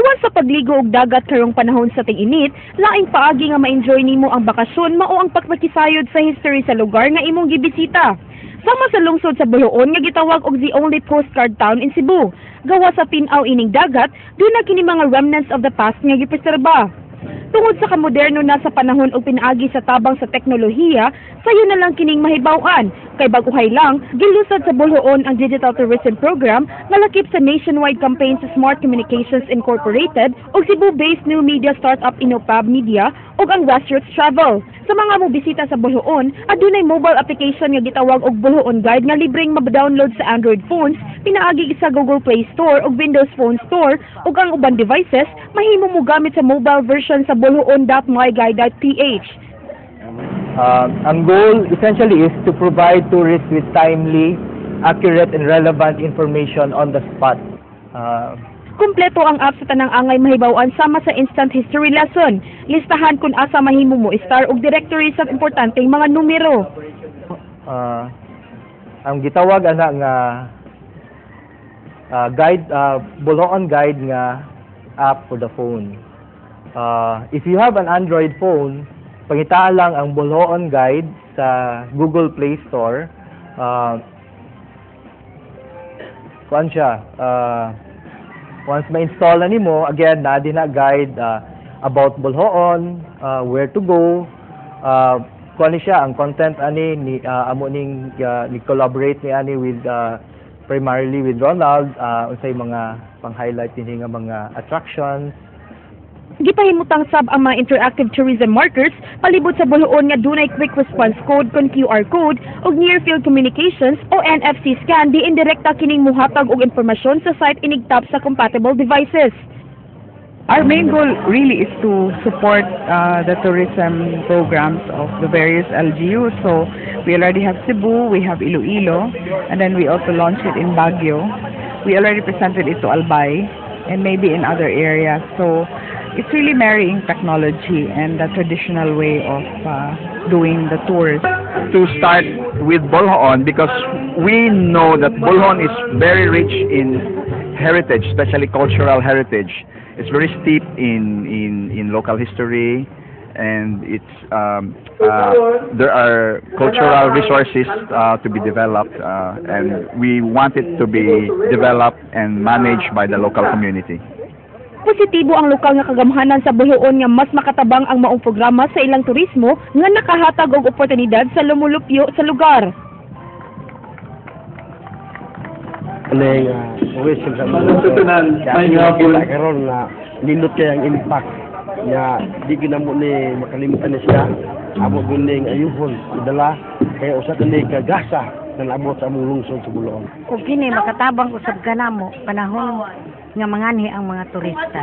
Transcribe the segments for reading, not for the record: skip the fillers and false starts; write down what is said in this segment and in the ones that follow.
Gawas sa pagligo og dagat karong panahon sa ting-init, laing paagi nga ma-enjoy nimo ang bakasyon mao ang pagpakisayod sa history sa lugar nga imong gibisita. Sama sa lungsod sa Boljoon nga gitawag og the only postcard town in Cebu. Gawas sa tin-aw ining dagat, duna kini mga remnants of the past nga gipreserba. Tungod sa kamoderno na sa panahon og pinaagi sa tabang sa teknolohiya, sayo na lang kining mahibaw-an. Kay bag-ohay lang, gilusad sa Boljoon ang Digital Tourism Program nga lakip sa nationwide campaign sa Smart Communications Incorporated ug Cebu-based new media startup Innopab Media ug ang Grassroots Travel. Sa mga mobisita sa Boljoon, adunay mobile application nga gitawag og Boljoon Guide nga libreng ma-download sa Android phones, pinaagi sa Google Play Store ug Windows Phone Store, ug ang uban devices mahimo mo gamit sa mobile version sa boljoon.myguide.ph. Ang goal essentially is to provide tourists with timely, accurate, and relevant information on the spot. Kumpleto ang app sa tanang angay mahibaw-an sama sa instant history lesson. Listahan kung asa mahimo mo star og directory sa importanteng mga numero. Ang gitawag ana nga guide, Boljoon Guide nga app for the phone. If you have an Android phone, pangitaan lang ang Boljoon Guide sa Google Play Store. Kuan siya, once ma-install na nimo, again, naa din na guide about Boljoon, where to go, kuan ni siya, ang content ani ni amo ning ni collaborate ni ani with primarily with Ronald, unsay mga pang-highlight dinhi nga mga attractions. Gipahimutang sab ang mga interactive tourism markers palibot sa Boljoon nga dunay quick response code kon QR code ug near field communications o NFC scan diin direkta kining muhatag og impormasyon sa site inig-tap sa compatible devices. Our main goal really is to support the tourism programs of the various LGUs. So we already have Cebu, we have Iloilo, and then we also launched it in Baguio. We already presented it to Albay and maybe in other areas. So it's really marrying technology and the traditional way of doing the tours. To start with Boljoon because we know that Boljoon is very rich in heritage, especially cultural heritage. It's very steep in local history, and it's there are cultural resources to be developed, and we want it to be developed and managed by the local community. Positibo ang lokal nga kagamhanan sa Boljoon nga mas makatabang ang maong programa sa ilang turismo nga nakahatag og oportunidad sa lumulupyo sa lugar. Ano tourism sa mga karon na nindot kay ang impact nga di gyud namo ni makalimutan ni siya, amo gyud ning ayuhon idala kay usa kini kagasa na naabot sa among lungsod sa Boljoon. Ug kini makatabang usab kanamo panahon nga manganhi ang mga turista.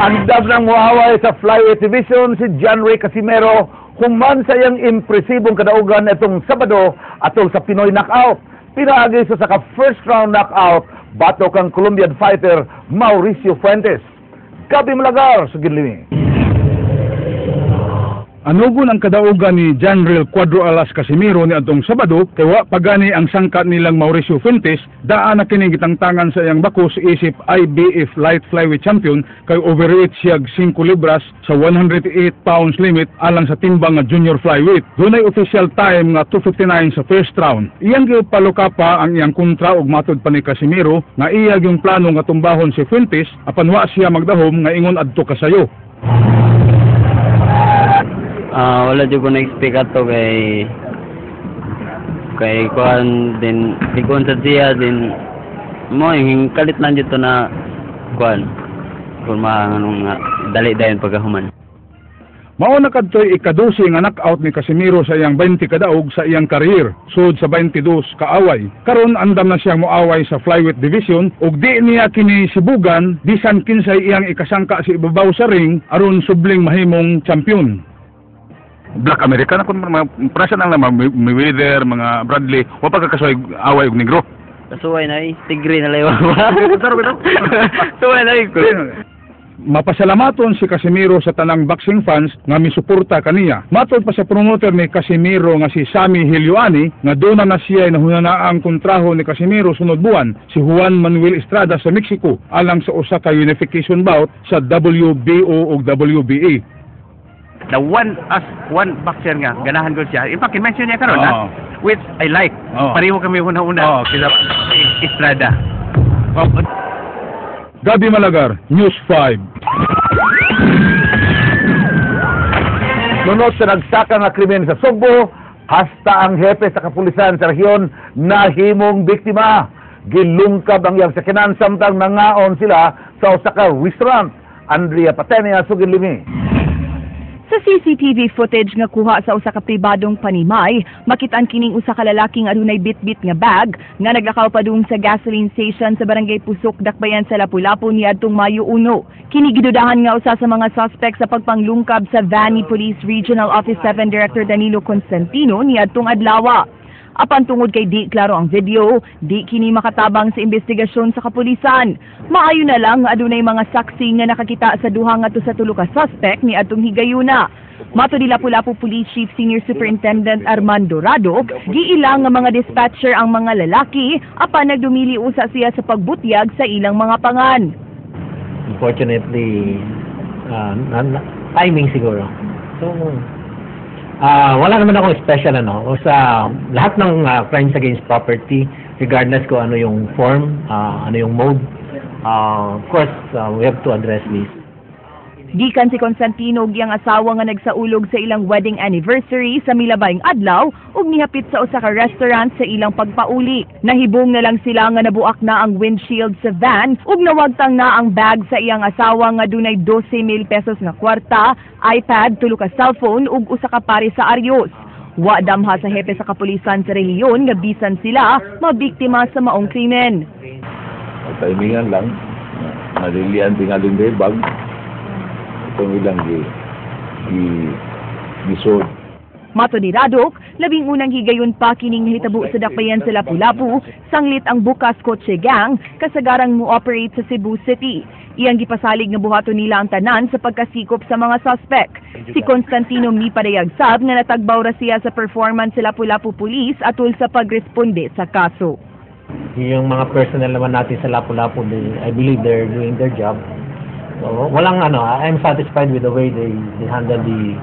Andam ng muaway sa flyweight division si John Ray Casimero human sa iyang impresibong kadaugan itong Sabado atol sa Pinoy Knockout. Pinaagi sa saka first round knockout batok ang Colombian fighter Mauricio Fuentes. Gabi Malagar sa Ginlimi. Anugon ang kadaugan ni John Real Cuadro Alas Casimiro ni adtong Sabado kay wa pagani ang sangkat nilang Mauricio Fuentes, daan na kini gitangtangan sa iyang bakos isip IBF light flyweight champion kay overweight siya 5 libras sa 108 pounds limit alang sa timbang nga junior flyweight. Dunay official time nga 2:59 sa first round. Iyang gipaluka pa ang iyang kontra og matud pa ni Casimiro nga iya yung plano nga tumbahon si Fuentes apan wa siya magdahom nga ingon adto kasayo. Wala jud ko na-expect ato kay kuan din ligon sa siya din mo yung kalit lang dito na kuan kung maanong dali dayon pagkahuman. Mao na kadtoy ikadusi nga knockout ni Casimiro sa iyang 20 kadaog sa iyang career, sud sa 22 kaaway. Karon andam na siyang moaway sa flyweight division ug di niya kini sibugan bisan kinsay iyang ikasangka sa ibabaw sa ring aron subling mahimong champion. Black American ako mga prasa nang mga Mayweather, mga Bradley, wa pa kakasuway away og negro. Kasuway na tigre na layo. Suway na. Mapasalamaton si Casimiro sa tanang boxing fans nga misuporta kaniya. Matod pa sa promoter ni Casimiro nga si Sami Hilioani nga duna na siya nahunana ang kontraho ni Casimiro sunod buwan si Juan Manuel Estrada sa Mexico alang sa usa ka unification bout sa WBO ug WBA. The one as one boxer nga ganahan ko siya. In fact, mention niya karon na which I like. Pareho kami una-una. Kisa Estrada. Oh. Gabi Malagar, News 5. Nunot sa nagsaka nga krimen sa Sugbo, hasta ang hepe sa kapulisan sa rehiyon nahimong biktima. Gilungkab ang iyang sakyanan samtang nangaon sila sa usa ka restaurant. Andrea Patenia, sugin limi. Sa CCTV footage nga kuha sa usa ka pribadong panimay, makitaan kining usa ka lalaking adunay bitbit nga bag nga naglakaw padung sa gasoline station sa Barangay Pusok, Dakbayan sa Lapu-Lapu niadtong Mayo 1. Kini gidudahan nga usa sa mga suspect sa pagpanglungkab sa van ni Police Regional Office 7 Director Danilo Constantino niadtong adlawa. Apan tungod kay di klaro ang video, di kini makatabang sa investigasyon sa kapulisan. Maayo na lang nga adunay mga saksi nga nakakita sa duha ngadto sa tulo ka suspect ni adtong higayuna. Mato ni Lapu-Lapu Police Chief Senior Superintendent Armando Rado, giilang nga mga dispatcher ang mga lalaki apan nagdumili usa siya sa pagbutyag sa ilang mga pangan. Unfortunately, timing siguro. So, wala naman akong special ano. O sa lahat ng crimes against property, regardless kung ano yung form, ano yung mode, of course, we have to address this. Gikan si Constantino ug iyang asawa nga nagsaulog sa ilang wedding anniversary sa milabayng adlaw ug nihapit sa usa ka restaurant sa ilang pagpauli. Nahibong na lang sila nga nabuak na ang windshield sa van ug nawagtang na ang bag sa iyang asawa nga dunay 12,000 pesos nga kwarta, iPad, tulo ka cellphone ug usa ka pare sa aryos. Wa damha sa hepe sa kapulisan sa rehiyon nga bisan sila mabiktima sa maong krimen. Timingan lang, nalilian tingaling bag. Itong ilang gisod. Mato ni Radok, 11 higayon pa kining nahitabo sa Dakbayan sa Lapu-Lapu, sanglit ang Bukas Kotse Gang, kasagarang mo-operate sa Cebu City. Iyang gipasalig nga buhaton nila ang tanan sa pagkasikop sa mga suspect. Si Constantino mipadayag sab nga natagbaw ra siya sa performance sa Lapu-Lapu Police atul sa pagresponde sa kaso. Yung mga personnel naman natin sa Lapu-Lapu, I believe they're doing their job. So, walang ano, I'm satisfied with the way they handle the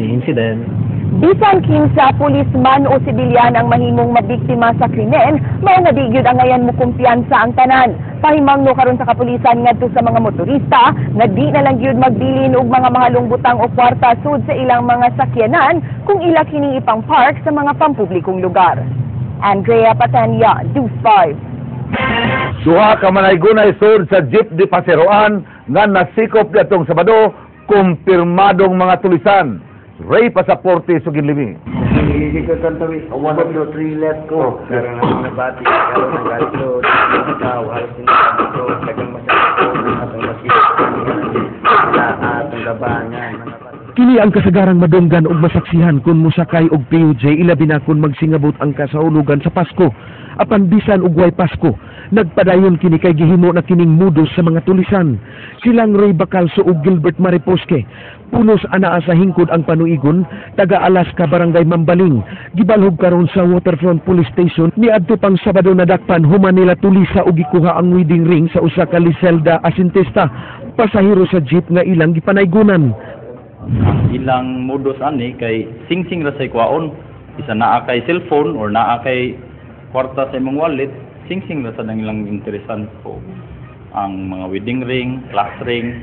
incident. Bisan kinsa pulisman o sibilyan ang mahimong mabiktima sa krimen, mao nga di gyud angayan mo kumpiyansa ang tanan. Pahimangno karon sa kapulisan ngadto sa mga motorista nga di na lang gyud magbilin og mga mahalong butang o kwarta sud sa ilang mga sakyanan kung ila kining ipang-park sa mga pampublikong lugar. Andrea Patania, News 5. Duha ka manay-gunay sud sa jeep di Paseroan nga nasikop niadtong Sabado, kumpirmadong mga tulisan. Ray Pasaporte, sugin limi. 1, 2, 3, let's go. Kini ang kasagarang madunggan og masaksihan kung mosakay og PUJ, ilabi na kung magsingabot ang kasaulugan sa Pasko. Apan bisan og way Pasko, nagpadayon kini kay gihimo na kining modus sa mga tulisan. Silang Ray Bacalso ug Gilbert Mariposque, pulos anaa sa hingkod ang panuigon, taga Alaska, Barangay Mambaling, gibalhog karon sa Waterfront Police Station niadto pang Sabado nadakpan human nila tulisa ug gikuha ang wedding ring sa usa ka Liselda Asintista, pasahero sa jeep nga ilang gipanaygunan. Ang ilang modus ani kay sing-sing ra say kwaon, isa naa kay cellphone or naa kay kwarta sa imong wallet, sing-sing ra sad ang ilang interesan po ang mga wedding ring, class ring.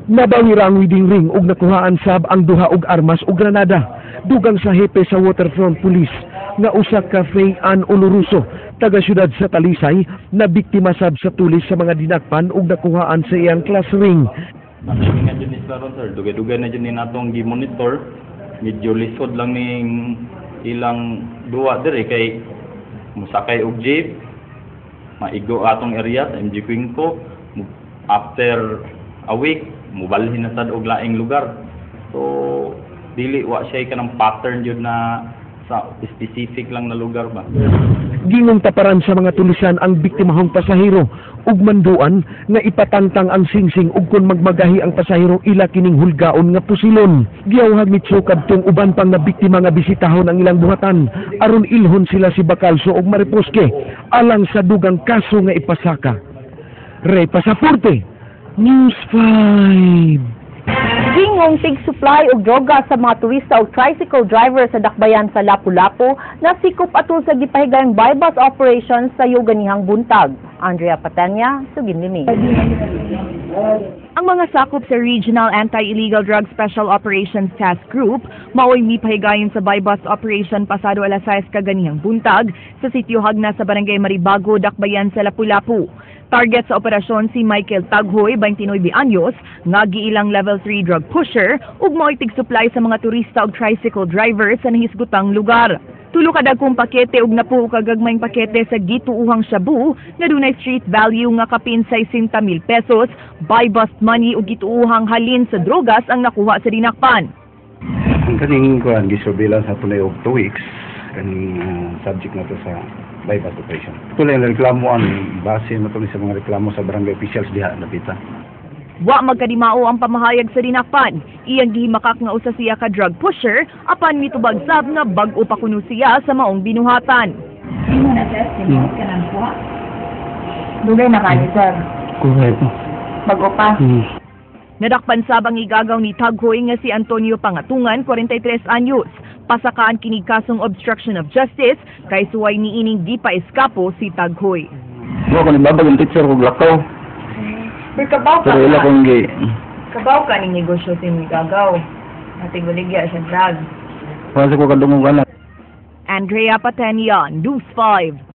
Nabawi ra ang wedding ring ug nakuhaan sab ang duha og armas ug granada. Dugang sa hepe sa Waterfront Police nga usa ka Faye Ann Oloruso, taga siyudad sa Talisay, na biktima sab sa tulis sa mga dinakpan ug nakuhaan sa iyang class ring. Nga dyan ni sila ron, sir. Dugay-dugay na dyan ni natong gi-monitor. Medyo lisod lang ning ilang duwa diri kay musakay og jeep, maigo atong area sa MG Cuenco. After a week, mubalhin na sad og laing lugar. So dili wa siya kanang pattern jud na sa specific lang na lugar ba. Gingong taparan sa mga tulisan ang biktimahong pasahero ug manduan nga ipatangtang ang singsing ug kon magmagahi ang pasahero, ila kining hulgaon nga pusilon. Giyawhag ni Cho kadtong uban pang nabiktima nga bisitahon ang ilang buhatan aron ilhon sila si Bacalso ug Mariposke alang sa dugang kaso nga ipasaka. Ray Pasaporte, News 5. Gingong tig-supply og droga sa mga turista og tricycle driver sa Dakbayan sa Lapu-Lapu nasikop atol sa gipahigayong buy-bust operation sa ganihang buntag. Andrea Patanya, sugin limi. Ang mga sakop sa Regional Anti-Illegal Drug Special Operations Task Group maoy mipahigayon sa buy-bust operation pasado alas 6 kaganihang buntag sa sitio Hagna sa Barangay Maribago, Dakbayan sa Lapu-Lapu. Target sa operasyon si Michael Taghoy, 29 anyos, nga giilang level 3 drug pusher ug maoy tig-supply sa mga turista ug tricycle driver sa nahisgutang lugar. 3 ka dagkong pakete ug 10 ka gagmayng pakete sa gituuhang shabu nga dunay street value nga kapin 60,000 pesos, buy bust money ug gituuhang halin sa drogas ang nakuha sa dinakpan. Ang kaning kuan, gisurveillance sa tunay og 2 weeks kaning subject na to sa buy-bust operation. Tuloy ang reklamo, ang base na tuloy sa mga reklamo sa barangay officials diha napita. Wa magkadimao ang pamahayag sa dinakpan. Iyang gihimakak nga usa siya ka drug pusher apan mitubag sab nga bag-o pa kuno siya sa maong binuhatan. Imo na, sir, tinuod ka nang kuha. Dugay na kani, sir? Correct. Bago pa. Nadakpan sab ang igagaw ni Taghoy nga si Antonio Pangatungan, 43 anyos. Pasakaan kini kasong obstruction of justice kay suway niining gipa-eskapo si Taghoy. Mo ko ni babag ang teacher kog lakaw. Pero kabaw ka. Pero ila kong gi Kabaw ka ning negosyo sa imong igagaw. Natiguligya siya drug. Wala sa ko kadungog ana. Andrea Patenia, News 5.